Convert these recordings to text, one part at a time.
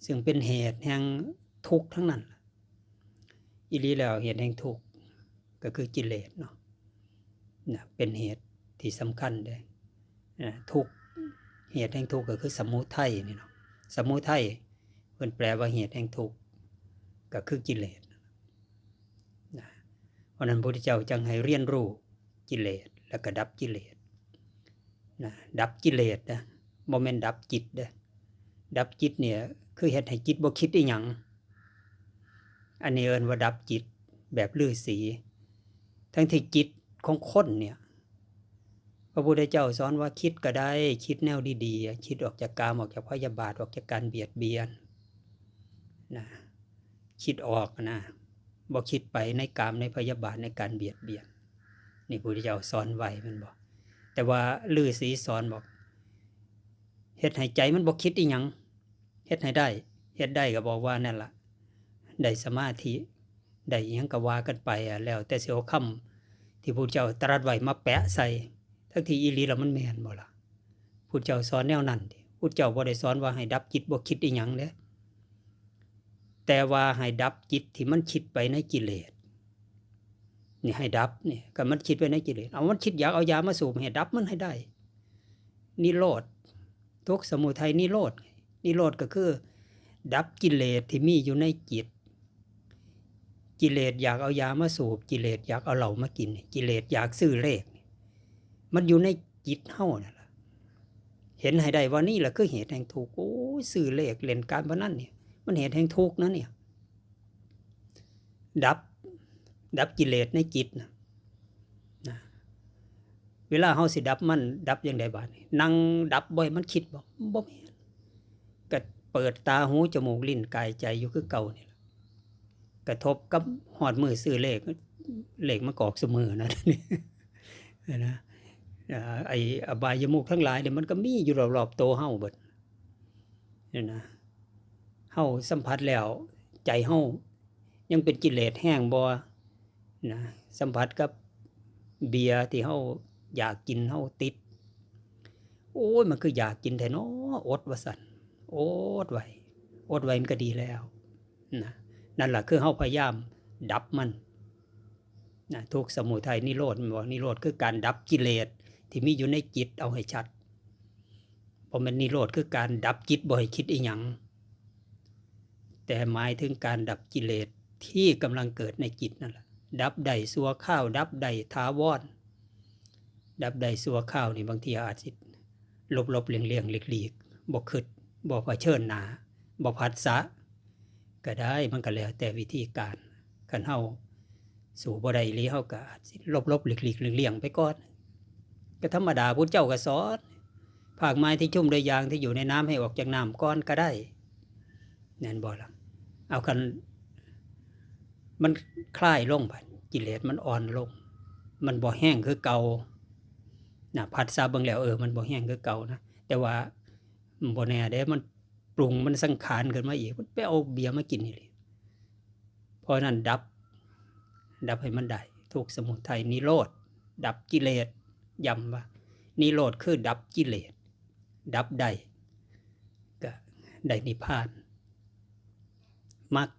ຊຶ່ງເປັນເຫດແຫ່ງທຸກທັງນັ້ນ. ອີ່ຫຼີແລ້ວເຫດແຫ່ງທຸກກໍຄືກິເລດເນາະ ນະ ເປັນເຫດທີ່ສຳຄັນເດ້. ນະ ທຸກ ເຫດແຫ່ງທຸກກໍຄືສະມຸໄທນີ້ເນາະ. ສະມຸໄທເພິ່ນແປວ່າເຫດແຫ່ງທຸກກໍຄືກິເລດນະ. ເພາະນັ້ນພະພຸດທະເຈົ້າຈຶ່ງໃຫ້ຮຽນຮູ້ກິເລດ ແລ້ວກໍດັບກິເລດນະ. ດັບກິເລດນະ ບໍ່ແມ່ນດັບຈິດເດ້. ດັບຈິດນີ້ຄືເຮັດໃຫ້ຈິດບໍ່ຄິດອີ່ຫຍັງ. ອັນນີ້ເອີ້ນວ່າດັບຈິດແບບລືສີ. ທັງທີ່ຈິດຂອງຄົນນີ້ ພະພຸດທະເຈົ້າສອນວ່າຄິດກໍໄດ້, ຄິດແນວດີໆ, ຄິດອອກຈາກກາມ, ອອກຈາກພະຍາບາດ, ອອກຈາກການບຽດບຽນນະ, ຄິດອອກນະ, ບໍ່ຄິດໄປໃນກາມ, ໃນພະຍາບາດ, ໃນການບຽດບຽນ. ນີ້ພະພຸດທະເຈົ້າສອນໄວ້ແມ່ນບໍ່? ແຕ່ວ່າລືສີສອນບອກ ເຮັດໃຫ້ໃຈມັນບໍ່ຄິດອີ່ຫຍັງ. ເຮັດໃຫ້ໄດ້, ເຮັດໄດ້ກໍບອກວ່ານັ້ນລະ ໄດ້ສະມາທິ, ໄດ້ອີ່ຫຍັງກໍວ່າກັນໄປ, ແລ້ວແຕ່ຊິເອົາຄຳທີ່ພະພຸດທະເຈົ້າຕະລັດໄວ້ມາແປະໃສ່, ທັງທີ່ອີ່ຫຼີແລ້ວມັນແມ່ນບໍ່ລະ? ພຸດທະເຈົ້າສອນແນວນັ້ນຕິ? ພຸດທະເຈົ້າບໍ່ໄດ້ສອນວ່າໃຫ້ດັບຈິດບໍ່ຄິດອີ່ຫຍັງເດ້, ແຕ່ວ່າໃຫ້ດັບຈິດທີ່ມັນຄິດໄປໃນກິເລດ. ນີ້ໃຫ້ດັບນີ້, ຄັນມັນຄິດໄປໃນກິເລດ, ເອົາ ມັນຄິດຢາກເອົາຢາມາສູບ, ໃຫ້ດັບມັນໃຫ້ໄດ້. ນິໂຣດ, ທຸກ ສະມຸໄທ ນິໂຣດ. ນິໂຣດກໍຄືດັບກິເລດທີ່ມີຢູ່ໃນຈິດ. ກິເລດຢາກເອົາຢາມາສູບ, ກິເລດຢາກເອົາເຫຼົ້າມາກິນ, ກິເລດຢາກຊື້ເລກ, ມັນຢູ່ໃນຈິດເຮົານັ້ນລະ. ເຫັນໃຫ້ໄດ້ວ່ານີ້ລະຄືເຫດແຫ່ງທຸກ. ໂອ້ຍ ຊື້ເລກ, ຫຼິ້ນການພະນັນນີ້ ມັນເຫດແຫ່ງທຸກນະນີ້. ດັບ, ດັບກິເລດໃນຈິດນະ, ນະ. ເວລາເຮົາຊິດັບມັນ, ດັບຈັ່ງໃດບາດນີ້? ນັ່ງດັບບໍ່ໃຫ້ມັນຄິດບໍ? ບໍ່ແມ່ນ. ກະເປີດຕາ, ຫູ, ຈະມູກ, ລີ້ນ, ກາຍ, ໃຈຢູ່ຄືເກົ່ານີ້ລະ. ກະທົບກັບຮອດມື້ຊື້ເລກ, ເລກມັນກໍອອກຊຸມື້ນັ້ນນະ. ອາ, ໄອ້ອະບາຍະມຸກທັງຫຼາຍນີ້ ມັນກໍມີຢູ່ລອບໆໂຕເຮົາເບິດ. ນີ້ນະ, ເຮົາສຳຜັດແລ້ວ ໃຈເຮົາຍັງເປັນກິເລດແຮງບໍ່ນະ? ສຳຜັດກັບເບຍທີ່ເຮົາຢາກກິນ ເຮົາຕິດ, ໂອ້ຍ ມັນຄືຢາກກິນແທ້ນໍ ອົດວ່າຊັ້ນ, ອົດໄວ້, ອົດໄວ້ມັນກໍດີແລ້ວນະ. ນັ້ນລະ ຄືເຮົາພະຍາຍາມດັບມັນນະ, ທຸກ ສະມຸໄທ ນິໂຣດ ແມ່ນບໍ່? ນິໂຣດຄືການດັບກິເລດທີ່ມີຢູ່ໃນຈິດ ເອົາໃຫ້ຊັດ. ບໍ່ແມ່ນນິໂຣດຄືການດັບຈິດບໍ່ໃຫ້ຄິດອີ່ຫຍັງ, ແຕ່ໝາຍເຖິງການດັບກິເລດທີ່ກຳລັງເກີດໃນຈິດນັ້ນລະ, ດັບໄດ້ຊົ່ວຄາວ, ດັບໄດ້ຖາວອນ. ດັບໄດ້ຊົ່ວຄາວນີ້ ບາງທີອາດຊິຫຼົບໆ ລ້ຽງໆ ຫຼີກໆ, ບໍ່ຄິດ, ບໍ່ຜະເຊີນໜ້າ, ບໍ່ຜັດສະ ກໍໄດ້, ມັນກໍແລ້ວແຕ່ວິທີການ. ຄັນເຮົາສູ້ບໍ່ໄດ້ອີ່ຫຼີ ເຮົາກໍອາດຊິຫຼົບໆ ຫຼີກໆ ລ້ຽງໆ ໄປກ່ອນ, ກໍທຳມະດາ. ພຸດທະເຈົ້າກໍສອນ, ພາກໝາຍທີ່ຊຸມດ້ວຍຢາງທີ່ຢູ່ໃນນ້ຳ ໃຫ້ອອກຈາກນ້ຳກ່ອນກໍໄດ້, ແມ່ນບໍ່ລະ? ເອົາ, ຄັນມັນຄາຍລົງ ບາດນີ້ກິເລດມັນອ່ອນລົງ, ມັນບໍ່ແຮງຄືເກົ່ານະ. ຜັດສະເບິ່ງແລ້ວ, ເອີ, ມັນບໍ່ແຮງຄືເກົ່ານະ, ແຕ່ວ່າບໍ່ແນ່ເດ້, ມັນ ປຸງມັນສັງຂານຂຶ້ນມາອີກ, ມັນໄປເອົາເບຍມາກິນອີ່ຫຼີ. ເພາະນັ້ນດັບ, ດັບໃຫ້ມັນໄດ້, ທຸກ ສະມຸໄທ ນິໂຣດ, ດັບກິເລດ. ຢ້ຳວ່ານິໂຣດຄືດັບກິເລດ, ດັບໄດ້ ກໍໄດ້ນິບພານ. ມັກ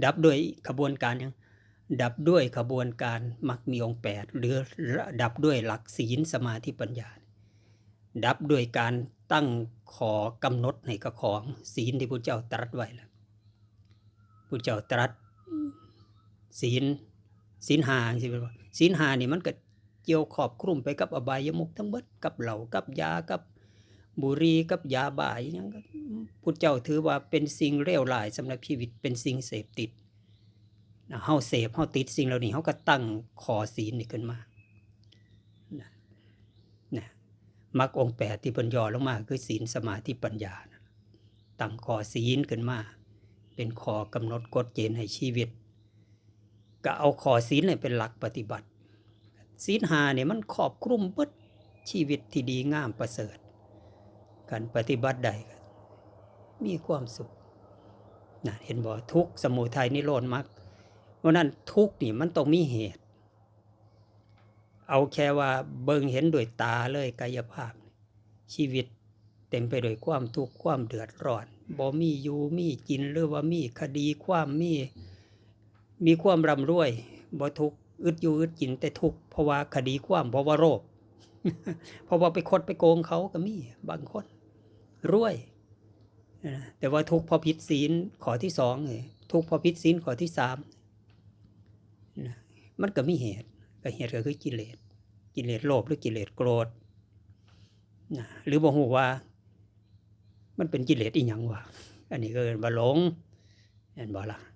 ດັບດ້ວຍຂະບວນການຫຍັງ? ດັບດ້ວຍຂະບວນການມັກມີອົງແປດ ຫຼື ດັບດ້ວຍຫຼັກສີນ ສະມາທິ ປັນຍາ. ດັບດ້ວຍການຕັ້ງຂໍ້ກຳນົດໃຫ້ກັບຂອງ, ສີນທີ່ພຸດທະເຈົ້າຕະລັດໄວ້ລະ, ພຸດທະເຈົ້າຕະລັດ ອືມ ສີນ, ສີນຫ້າ ຈັ່ງຊີ້ແມ່ນບໍ່? ສີນຫ້ານີ້ມັນກໍກ່ຽວຄອບຄລຸມໄປກັບອະບາຍະມຸກທັງເບິດ, ກັບເຫຼົ້າ, ກັບຢາ, ກັບບຸຫຼີ່, ກັບຢາບ້າ, ອີ່ຫຍັງ, ພຸດທະເຈົ້າຖືວ່າເປັນສິ່ງເລວຮ້າຍສຳລັບຊີວິດ, ເປັນສິ່ງເສບຕິດ. ເຮົາເສບ, ເຮົາຕິດສິ່ງເຫຼົ່ານີ້, ເຮົາກໍຕັ້ງຂໍ້ສີນນີ້ຂຶ້ນມານະ, ນະ. ມັກອົງແປດທີ່ເພິ່ນຫຍໍ້ລົງມາ ຄື ສີນ ສະມາທິ ປັນຍານະ, ຕັ້ງຂໍ້ສີນຂຶ້ນມາ ເປັນຂໍ້ກຳນົດກົດເກນໃຫ້ຊີວິດ, ກໍເອົາຂໍ້ສີນນີ້ເປັນຫຼັກປະຕິບັດ. ສີນຫ້ານີ້ມັນຄອບຄລຸມເບິດຊີວິດທີ່ດີງາມປະເສີດ, ຄັນປະຕິບັດໄດ້ກໍມີຄວາມສຸກ. ນະ, ເຫັນບໍ່? ທຸກ, ສະມຸໄທ, ນິໂຣດ, ມັກ. ເພາະນັ້ນທຸກນີ້ມັນຕ້ອງມີເຫດ. ເອົາແຄ່ວ່າເບິ່ງເຫັນດ້ວຍຕາເລີຍ, ກາຍະພາບ, ຊີວິດເຕັມໄປດ້ວຍຄວາມທຸກ, ຄວາມເດືອດຮ້ອນ, ບໍ່ມີຢູ່ມີກິນ ຫຼືວ່າມີຄະດີຄວາມ ມີ ມີຄວາມຮ່ຳລວຍ ບໍ່ທຸກ ອຶດຢູ່ອຶດກິນ ແຕ່ທຸກເພາະວ່າຄະດີຄວາມ ເພາະວ່າໂລບ ເພາະວ່າໄປຄົດໄປໂກງເຂົາກໍມີບາງຄົນ ລວຍ ແຕ່ວ່າທຸກເພາະຜິດສິນຂໍ້ທີສອງນີ້ ທຸກເພາະຜິດສິນຂໍ້ທີສາມນະ ມັນກໍມີເຫດ ກໍເຫດກໍຄືກິເລດ ກິເລດໂລບ ຫຼືກິເລດໂກຣດນະ ຫຼືບໍ່ຮູ້ວ່າມັນເປັນກິເລດອີ່ຫຍັງວະ ອັນນີ້ກໍເອີ້ນວ່າຫຼົງ ແມ່ນບໍ່ລະ?